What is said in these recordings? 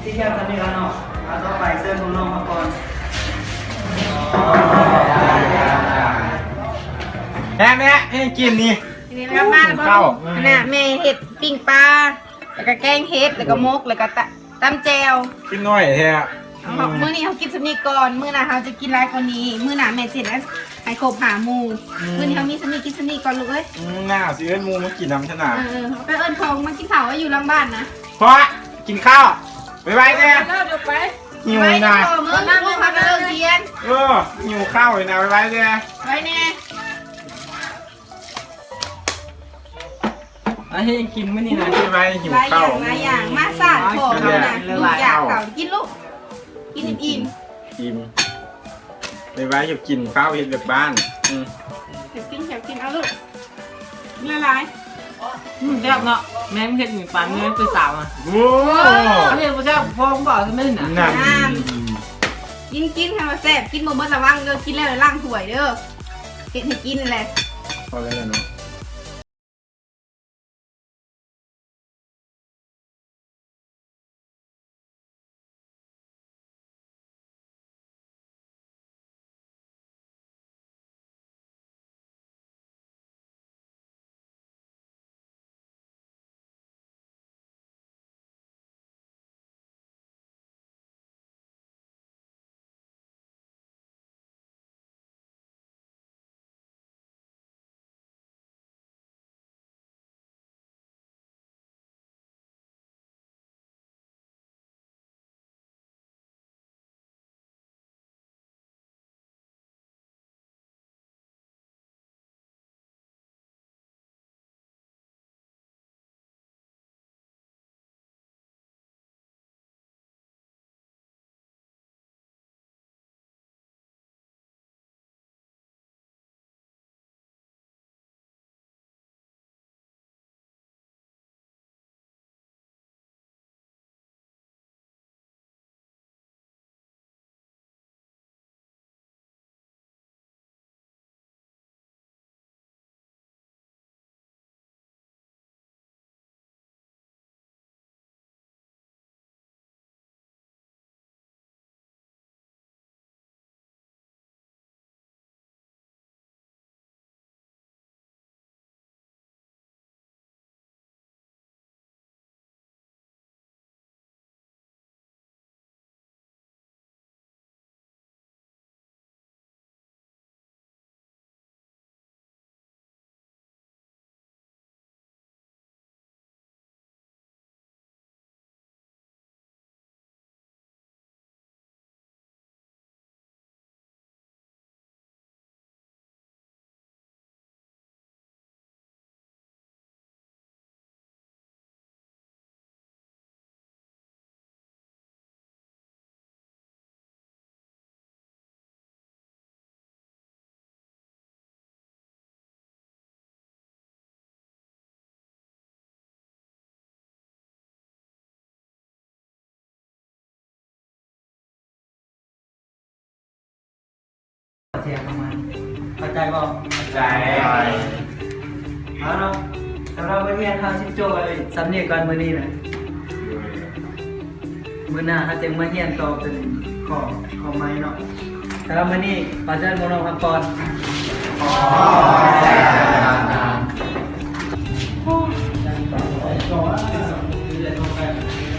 ທີ່ແກ້ວຈະມີລະເນາະ ເອົາຕໍ່ໄປເຊີນນ້ອງໆມາກ່ອນ. ແມ່ ແມ່ ເຮັດຫຍັງກິນນີ້? ນີ້ລະບ້ານ ເຂົ້າ ອັນນ່າແມ່ເຮັດປີ້ງປາ ແລ້ວກະແກງເຫັດ ແລ້ວກະໝົກ ແລ້ວກະຕຳ ຕຳແຈ່ວ. ກິນໜ້ອຍແທ້. ເຮົາ ອືມ ມື້ນີ້ເຮົາກິນສ່ຳນີ້ກ່ອນ ມື້ໜ້າເຮົາຈະກິນຫຼາຍກວ່ານີ້ ມື້ໜ້າແມ່ຊິເຮັດໃຫ້ຄົບຫ້າໝູ່. ອືມ ມື້ນີ້ເຮົາມີສ່ຳນີ້ ກິນສ່ຳນີ້ກ່ອນລູກເອີຍ. ອືມ ໜ້າຊິເອີ້ນໝູ່ມາກິນນຳຊະນະ. ເອີ ເອີ ໄປເອີ້ນພໍ່ມາກິນເຂົ້າຢູ່ຫຼັງບ້ານນະ. ພໍ່ ກິນເຂົ້າ ໄວໆແດ່. ເອີ ເດີ ໄປ ຫິວນະ. ເອີ ຫິວເຂົ້ານະ ໄວໆແດ່. ໄວແດ່. ອາ ເຮັດຫຍັງກິນມື້ນີ້ນະ? ໄວໆ ຫິວເຂົ້າ ຫຼາຍຢ່າງ ຫຼາຍຢ່າງ ມາສານຂອງ ອ່າ ລູກຢາກເຂົ້າ ກິນລູກ ກິນອີ່ມໆ ອີ່ມ ໄວໆ ຢາກກິນເຂົ້າ ເຮັດວຽກບ້ານ. ອືມ ຢາກກິນ ຢາກກິນ ເອົາລູກ ກິນຫຼາຍໆ. ອືມ ແຊບເນາະ ແມ່ເຮັດຫຍັງປານນີ້ ເປັນສາວອະ. ໂອ້ ອັນນີ້ບໍ່ແຊບ ພໍ່ບໍ່ເອົາຊະແມ່ນນະ. ນັ້ນ ກິນ ກິນ ຄັນວ່າແຊບ ກິນບໍ່ໝົດລະວັງເດີ ກິນແລ້ວລ້າງຖ້ວຍເດີ ເຮັດໃຫ້ກິນແຫຼະ. ພໍແລ້ວເນາະ. ສຽງປະມານ ເຂົ້າໃຈບໍ່? ເຂົ້າໃຈ. ເອົາເນາະ ສຳລັບບົດຮຽນເຮົາຊິຈົບໄວ້ສ່ຳນີ້ກ່ອນມື້ນີ້ນະ. ມື້ໜ້າເຮົາຈຶ່ງມາຮຽນຕໍ່ເປັນຂໍ້ ຂໍ້ໃໝ່ເນາະ. ສຳລັບມື້ນີ້ ຂໍເຊີນພວກນ້ອງພັກຜ່ອນ.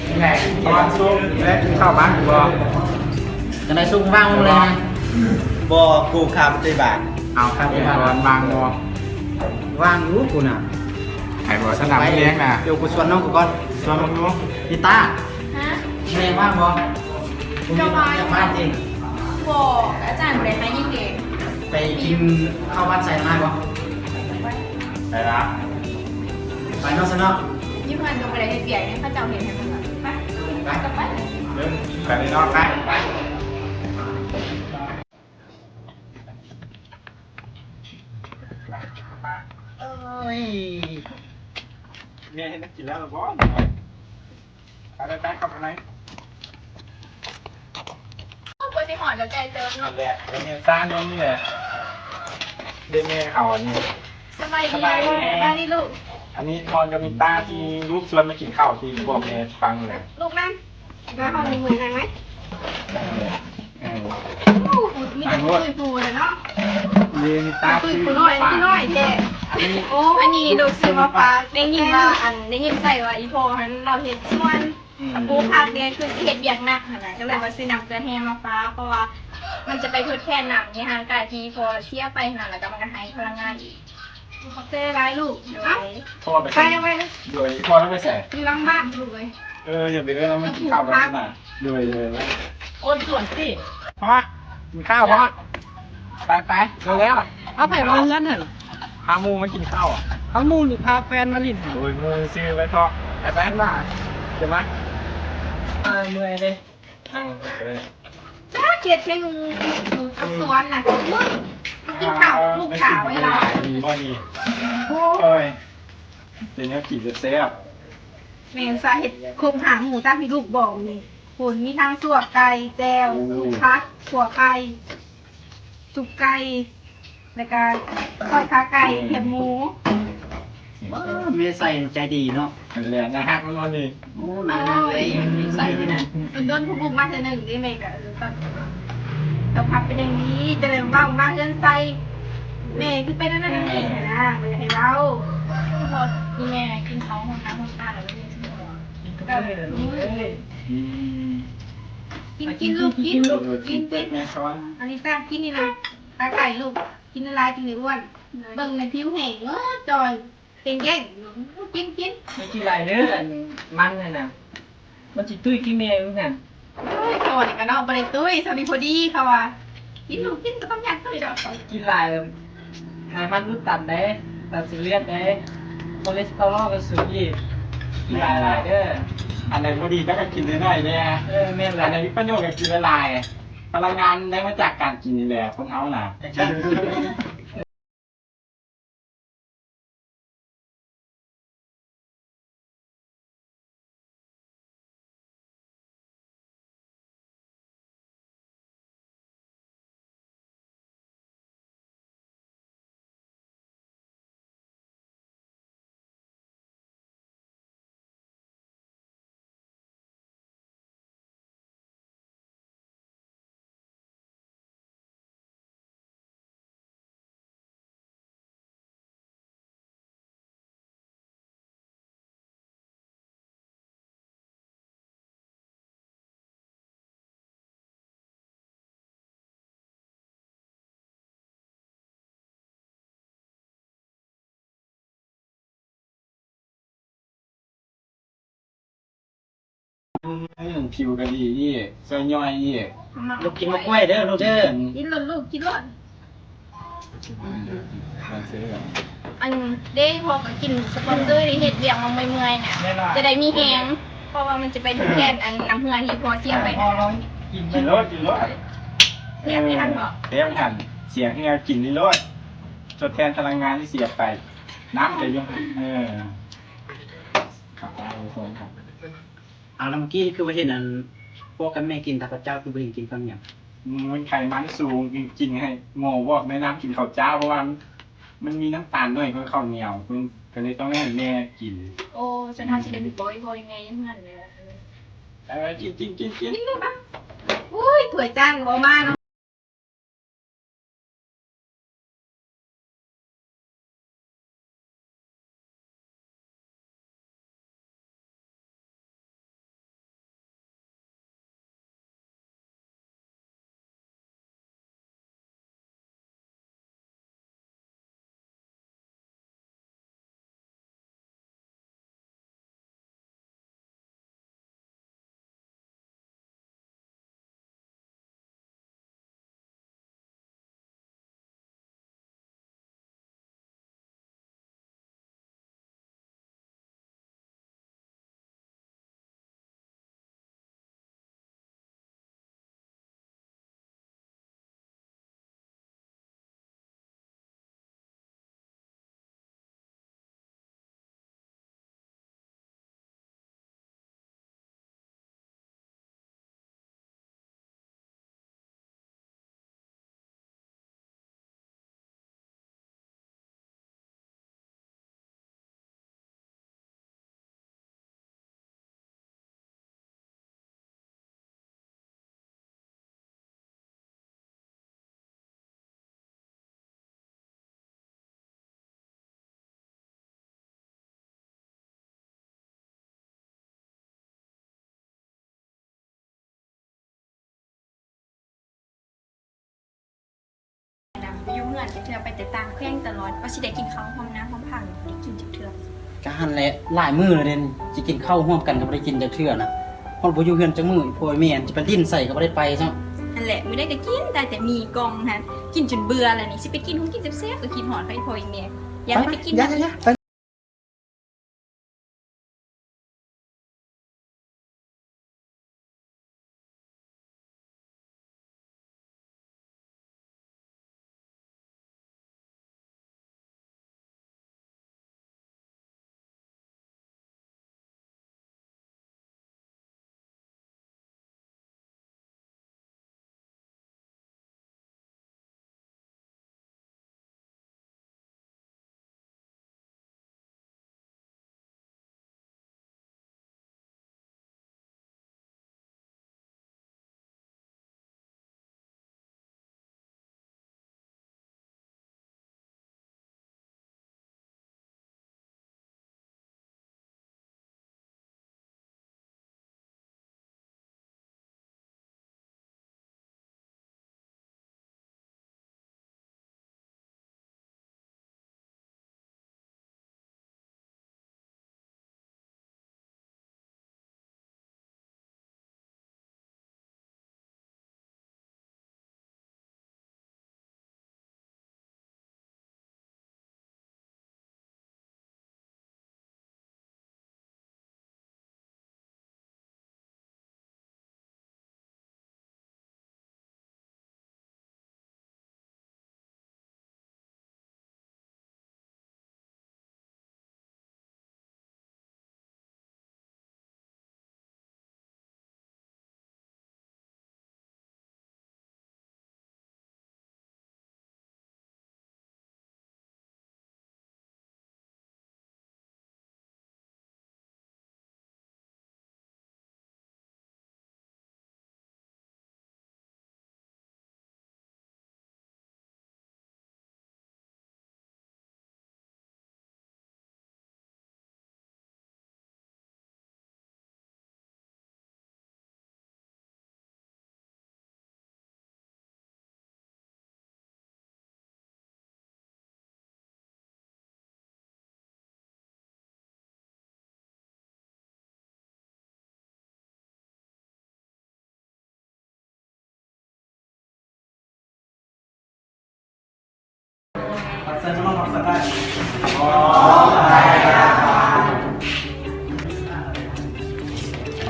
ເປັນໄງ ຕອນຊຸກແລະກິນເຂົ້າມາຢູ່ບໍ່? ຈັ່ງໃດ ຊຸກວ່າງແລ້ວ? ບໍ່ ກູຂ້າມໄປບາດ. ເອົາ ຂ້າມໄປບາດ ວ່າງບໍ່? ວ່າງຢູ່ ກູນະ. ໃຜບໍ່? ສະໜາມແລງນະ. ດຽວກູຊວນນ້ອງກູກ່ອນ. ຊວນນ້ອງດູ. ນິຕາ. ຮະ? ແມ່ວ່າງບໍ່? ບໍ່ມີວຽກບ້ານຕິ? ບໍ່ ອາຈານບໍ່ໄດ້ໃຫ້ຫຍັງເດ. ໄປກິນເຂົ້າວັດໃສ່ມາບໍ່? ໄປລະ. ໄປເນາະ ຊັ້ນເນາະ. ຢູ່ເຮືອນກໍບໍ່ໄດ້ເຮັດວຽກຫຍັງ ເຂົາເຈົ້າເຮັດໃຫ້ເບິ່ງ. ໄປ ໄປ ກໍໄປ. ເດີນ ໄປເລີຍເນາະ. ໄປ ໄປ. ໂອ້ຍ ແມ່ເຮັດແນວກິນແລ້ວບໍ່? ໄປ ໄປ ໄປ ເຂົ້າໄປໃນ. ໂອ້ຍ ຊິຮອດແລ້ວ ໃກ້ເຕີບເນາະ. ນັ້ນແຫຼະ ໄປເຮັດຊານເບິ່ງນີ້ແຫຼະ. ເດ້ແມ່ເຂົາອັນນີ້. ສະບາຍດີ ສະບາຍດີແມ່. ສະບາຍດີລູກ. ອັນນີ້ພອນກັບນິຕາທີ່ລູກຊວນມາກິນເຂົ້າ ທີ່ບອກແມ່ຟັງແຫຼະ. ລູກນຳ. ມາຫ້ອງນີ້ເໝືອນກັນໄໝ? ເອີ ໂອ້ ມີແຕ່ຜູ້ຜູ້ເນາະ. ມີຕາຜູ້ນ້ອຍ ຜູ້ນ້ອຍແທ້. ໂອ້ ອັນນີ້ລູກຊື້ມາຝາກ. ໄດ້ຍິນວ່າ ອັນ ໄດ້ຍິນໃສ່ວ່າອີ່ພໍ່ຫັ້ນລາວເຮັດສວນ ອືມ ປູກຜັກເດ ຄືຊິເຮັດວຽກໜັກຫັ້ນນະ ກໍເລີຍວ່າຊື້ນ້ຳເກືອແຮ່ມາຝາກ ເພາະວ່າມັນຈະໄປທົດແທນນ້ຳໃນຮ່າງກາຍທີ່ພໍ່ເສຍໄປຫັ້ນນະ ແລ້ວກໍມັນກໍໃຫ້ພະລັງງານອີກ. ຂອບໃຈຫຼາຍລູກ. ໂດຍ. ເອົ້າ ພໍ່ໄປ ໄປ ໄປ. ໂດຍ. ພໍ່ໄປໃສ? ຢູ່ຫຼັງບ້ານລູກເອີຍ. ເອີ ຢ່າໄປເອີ້ນມັນກິນເຂົ້ານຳນະ. ໂດຍ ໂດຍ. ຄົນສວນຕິ. ພໍ່ ກິນເຂົ້າພໍ່. ໄປ ໄປ ເອົາແລ້ວ. ເອົາໃຜມາເຮືອນຫັ້ນ? ພາໝູ່ມາກິນເຂົ້າ. ພາໝູ່ຫຼືພາແຟນມາຫຼິ້ນ? ໂດຍ ໝູ່ຊື່ໄວ້ເທາະ. ໄປ ໄປ ມາ ຈະມາ. ເອີ ເມື່ອຍເດ້. ເອົາ ເອີ ຈັກເຮັດເປັນກັບສວນນະ. ມາກິນເຂົ້າລູກສາວເວລານີ້. ໂອ້ຍ ເປັນແນວກິນແຊບໆ. ແມ່ນຊະ ເຮັດຄົບຫ້າໝູ່ຕາມທີ່ລູກບອກນີ້. ໂອ້ ມີທັງຊົ່ວໄກ່ ແຈ່ວ ໂອ້ ຜັດ ຂົ້ວໄຂ່ ຊຸບໄກ່ ແລ້ວກະທອດຂາໄກ່ ແຄບໝູ. ເອີ ແມ່ໃສ່ໃຈດີເນາະ. ນັ້ນແຫຼະ ໜ້າຮັກມັນບໍ່ນີ້. ໂອ້ ໜ້າຮັກເລີຍ ໃສ່ນີ້ນະ. ດົນໆ ຜູ້ບຸກມາເທື່ອໜຶ່ງເດ້ ແມ່ກະ ເອີ ຕ້ອງ ຕ້ອງຮັບເປັນຢ່າງດີ ຈະໄດ້ເວົ້າມາເຮືອນໃສ່. ແມ່ຄືເປັນອັນນັ້ນອັນນີ້ຫັ້ນນະ ບໍ່ຢາກໃຫ້ເວົ້າ. ອີ່ແມ່ກິນເຂົ້າຫ້ອງນ້ຳຫ້ອງທ່າແລ້ວ ກິນ ກິນ ກິນລູກ ກິນ ກິນ ກິນ. ອັນນີ້ຕາກິນນີ້ນະ. ຕາໄກ່ລູກ ກິນຫຼາຍໆ ຈຶ່ງໄດ້ອ້ວນ. ເບິ່ງໃນຜິວແຫ້ງ ເອີ ຈ່ອຍ ເກັ່ງແກ້ງ. ກິນ ກິນ ກິນຫຼາຍເດີ. ອັນມັນຫັ້ນນະ ມັນຊິຕຸ້ຍຄືແມ່ມຶງຫັ້ນ. ໂອ້ຍ ເຂົາວ່ານີ້ກະເນາະ ບໍ່ໄດ້ຕຸ້ຍ ສ່ຳນີ້ພໍດີ ເຂົາວ່າ. ກິນລູກ ກິນ ບໍ່ຕ້ອງຢ້ານຕຸ້ຍດອກ. ກິນຫຼາຍ ໄຂມັນອຸດຕັນເດ້ ຕັນເສັ້ນເລືອດເດ້ ຄໍເລສເຕີຣອລກໍສູງອີກ. ກິນຫຼາຍໆເດີ. ອັນໃດບໍ່ດີກໍກິນໜ້ອຍໆແດ່. ເອີ ແມ່ນແຫຼະ. ອັນໃດມີປະໂຫຍດກໍກິນຫຼາຍໆ. ພະລັງງານໄດ້ມາຈາກການກິນນີ້ແຫຼະ ຄົນເຮົານະ. ຜິວກໍດີອີກ ຊ່ອຍຍ່ອຍອີກ. ລູກກິນໝາກກ້ວຍເດີລູກເດີ. ກິນໂລດລູກ ກິນໂລດ. ອັນເດ້ ພໍ່ກໍກິນສະປອນເຊີ ໄດ້ເຮັດວຽກມາເມື່ອຍໆນະ ຈະໄດ້ມີແຮງ ເພາະວ່າມັນຈະໄປທົດແທນອັນນ້ຳເຫື່ອທີ່ພໍ່ເສຍໄປ. ກິນໂລດ ກິນໂລດ. ແຮງຫັ້ນບໍ່? ແຮງຫັ້ນ ເສຍເຫື່ອກິນນີ້ໂລດ ທົດແທນພະລັງງານທີ່ເສຍໄປ. ນ້ຳຈະຢູ່ ເອີ. ເອົາ ແລ້ວມື້ກີ້ຄືວ່າເຫັນອັນ ພໍ່ກັບແມ່ກິນ ແຕ່ພະເຈົ້າຄືບໍ່ເຫັນກິນເຂົ້າໜຽວ? ມັນໄຂມັນສູງ ກິນໃຫ້ໝໍບອກແນະນຳກິນເຂົ້າເຈົ້າ ເພາະວ່າມັນມີນ້ຳຕານໜ້ອຍກວ່າເຂົ້າໜຽວ ເພິ່ນກໍເລີຍຕ້ອງໃຫ້ແມ່ກິນ. ໂອ້ ຊັ້ນເຮົາຊິໄດ້ໄປບອກອີ່ພໍ່ອີ່ແມ່ຢູ່ເຮືອນແລ້ວ. ເອີ ກິນ ກິນ ກິນ ກິນ. ໂອ້ຍ ຖ້ວຍຈານບໍ່ມາເນາະ. ໄປຢູ່ເຮືອນຈັກເທື່ອ ໄປແຕ່ຕ່າງແຂວງຕະຫຼອດ ວ່າຊິໄດ້ກິນເຂົ້າຮ່ວມໜ້າຮ່ວມພາ ໄດ້ກິນຈັກເທື່ອ. ກະຫັ້ນແຫຼະ ຫຼາຍມື້ແລ້ວເດ້ ຊິກິນເຂົ້າຮ່ວມກັນກໍບໍ່ໄດ້ກິນຈັກເທື່ອນະ ຮອດບໍ່ຢູ່ເຮືອນຈັກມື້ ອີ່ພໍ່ອີ່ແມ່ຊິໄປຫຼິ້ນໃສກໍບໍ່ໄດ້ໄປຊ້ຳ. ຫັ້ນແຫຼະ ມື້ໃດກໍກິນ ໄດ້ແຕ່ໝີ່ກ່ອງຫັ້ນ ກິນຈົນເບື່ອແລ້ວນີ້ ຊິໄປກິນ ຫຸງກິນແຊບໆ ກໍຄິດຮອດ ໄປ ພໍ່ອີ່ແມ່ ຢ້ານໄປກິນ ໄປ ໄປ ໄປ.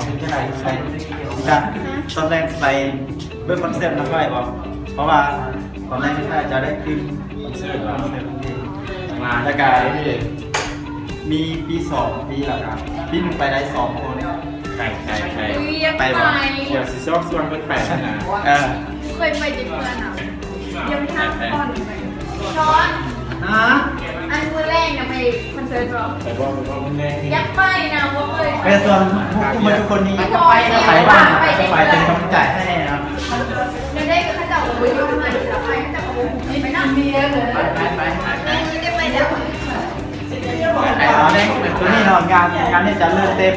ເປັນຈັ່ງໃດ ໄປ ຕອນແລກໄປເບິ່ງຄອນເສີດນຳຂ້ອຍບໍ່? ເພາະວ່າຕອນແລກຂ້ອຍຈະໄດ້ຂຶ້ນຄອນເສີດ ມາ ແລ້ວກະມີປີສອງ ປີ ແລ້ວກະປີໜຶ່ງໄປໄດ້ສອງຄົນ. ໄປ ໄປ ໄປ ໄປບໍ່? ດຽວຊິຊອກຊວນເພິ່ນໄປນະ. ເອີ. ເຄີຍໄປຈັກເທື່ອນະ ຢ້ຽມທາງກ່ອນ. ຊອນ ຮະ? ອັນມື້ແລງນະ ໄປຄອນເສີດບໍ່? ໄປບໍ່? ໄປບໍ່? ຢາກໄປນະ ບໍ່ເຄີຍໄປ. ຊວນໝູ່ຄູ່ໝູ່ຄົນນີ້ ໄປ ໄປ ໄປ ໄປເປັນກຳລັງໃຈໃຫ້ເນາະ. ແນວໃດກໍເຂົາເຈົ້າກໍບໍ່ຍອມມາ ໄປເຂົາເຈົ້າກໍບໍ່ຮູ້ ໄປນຳເມຍເລີຍ. ໄປ ໄປ ໄປ ໄປ ໄປແລ້ວ. ເອົາເດ້ ໂຕນີ້ເນາະ ງານ ງານນີ້ຈະເລີ່ມແຕ່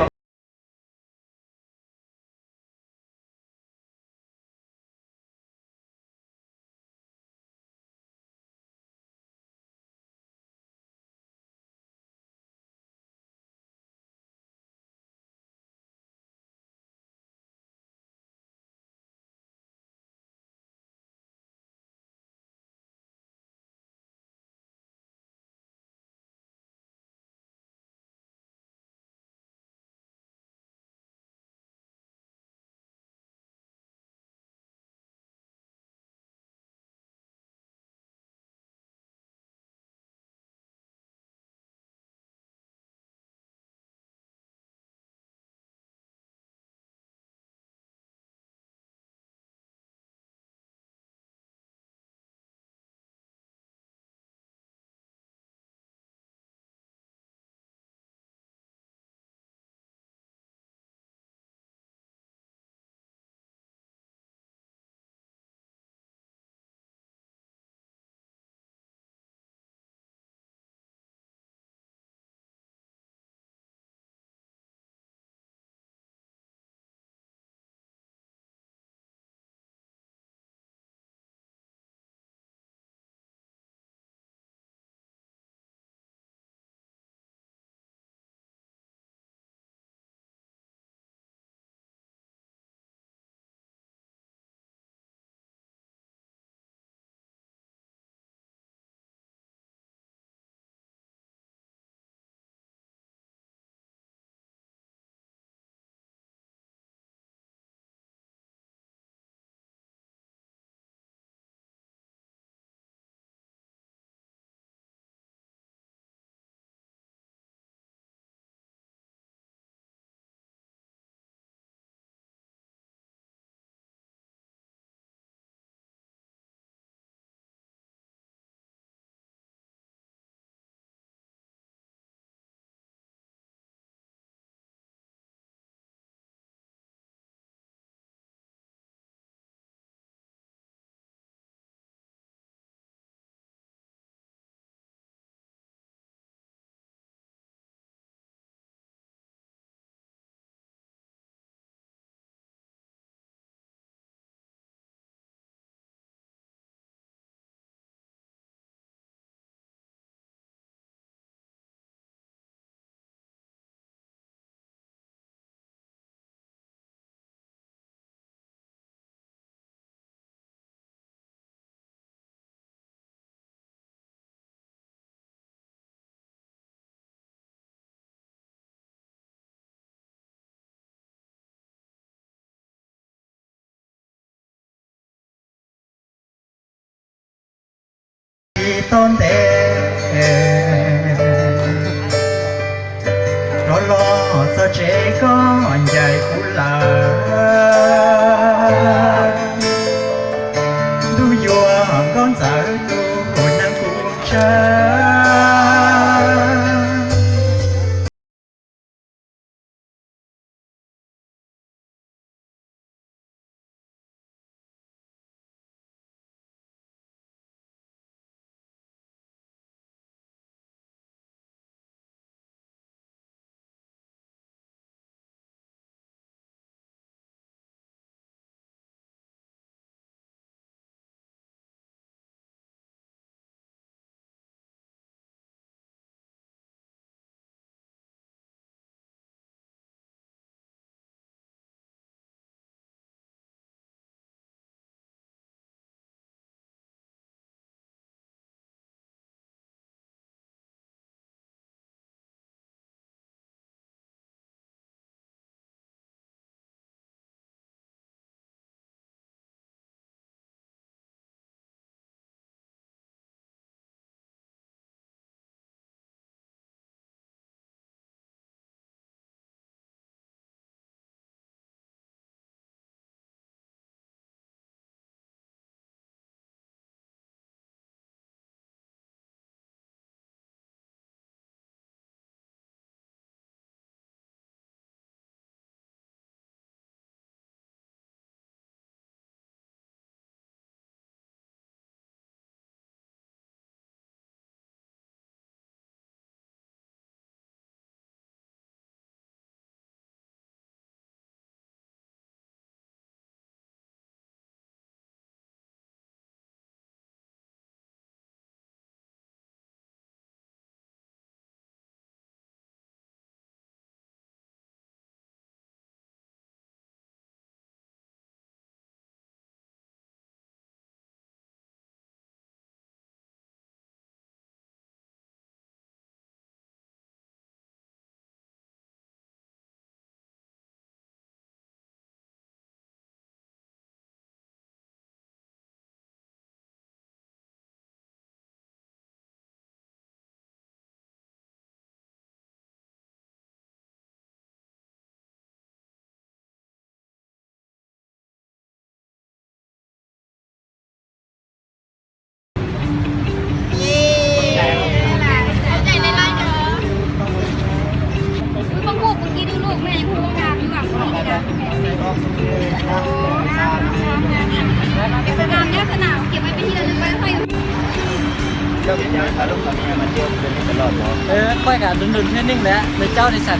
ເຈົ້າເປັນຫຍັງພາລູກພາເມຍມາທ່ຽວເຂື່ອນນີ້ຕະຫຼອດບໍ່? ເອີ ຂ້ອຍກະດົນໆເທື່ອໜຶ່ງແຫຼະ. ແລ້ວເຈົ້າເດຊັ້ນ?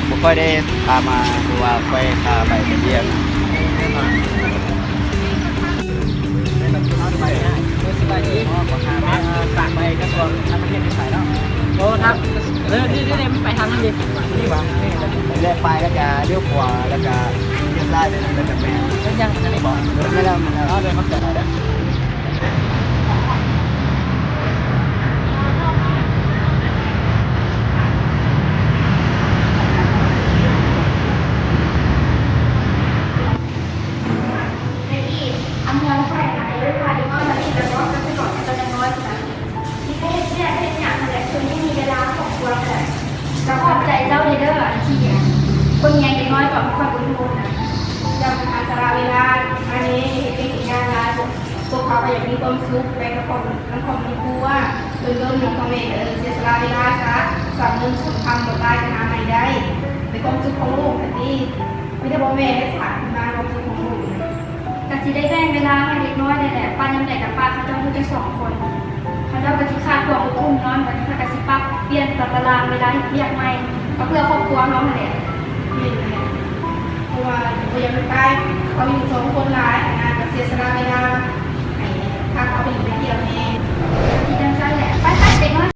ບໍ່ຄ່ອຍໄດ້ພາມາ ເພາະວ່າຂ້ອຍພາໄປແຕ່ວຽກ. ໂອ້ ທັກ ເອີ ນີ້ໆໆ ມັນໄປທາງນັ້ນເດ. ນີ້ຫວາ? ນີ້ແຫຼະ ໄປແລ້ວກະລ້ຽວຂວາ ແລ້ວກະລ້ຽວຊ້າຍໄປນັ້ນ ແລ້ວກະແມ່ນ. ເປັນຫຍັງ? ອັນນີ້ບໍ່? ເອີ ແມ່ນແລ້ວ ແມ່ນແລ້ວ. ເອີ ເດີນມາເກີດແລ້ວເດີ. ມີແຕ່ເຮັດວຽກເຮັດຫຍັງຫັ້ນແຫຼະ ຄືບໍ່ມີເວລາຄອບຄົວຫັ້ນແຫຼະ. ກະຂອບໃຈເຈົ້າເດີ ອັນທີ່ເບິ່ງແຍງເດັກນ້ອຍຕອນຂ້ອຍບໍ່ຢູ່ຫັ້ນນະ. ເຈົ້າກະຫາສະຫຼະເວລາມາເຮັດວຽກເຮັດງານຫຼາຍ. ພວກເຂົາກະຢາກມີຄວາມສຸກໄປກັບຄອບ ນຳຄອບມີຄົວ. ດົນໆ ນະ ພໍ່ແມ່ກະເອີ ເສຍສະຫຼະເວລາຊະ ສຳເງິນສຳຄຳ ບໍ່ຕາຍກະຫາໃໝ່ໄດ້. ເປັນຄວາມສຸກຂອງລູກຫັ້ນຕິ. ມີແຕ່ພໍ່ແມ່ໄດ້ສະຫຼະຂຶ້ນມາຄວາມສຸກຂອງລູກນະ. ກະຊິໄດ້ແບ່ງເວລາໃຫ້ເດັກນ້ອຍແດ່ແຫຼະ ປະຍາມໃດກະປະເຂົາເຈົ້າຢູ່ແຕ່ສອງຄົນ. ເຂົາເຈົ້າກະຊິຂາດຄວາມອົບອຸ່ນນອນ ກະ ກະຊິປັບປ່ຽນຕາຕະລາງເວລາເຮັດວຽກໃໝ່ ກະເພື່ອຄອບຄົວເຮົາຫັ້ນແຫຼະ. ແມ່ນແຫຼະ ເພາະວ່າບໍ່ຢາກໃຫ້ຕາຍ ເຂົາຢູ່ສອງຄົນຫຼາຍຫັ້ນນະ ກະເສຍສະຫຼະເວລາໃຫ້ພາເຂົາໄປຫຼິ້ນໄປທ່ຽວແດ່. ກະຊິຈັ່ງຊັ້ນແຫຼະ ໄປໆ ເດັກນ້ອຍ.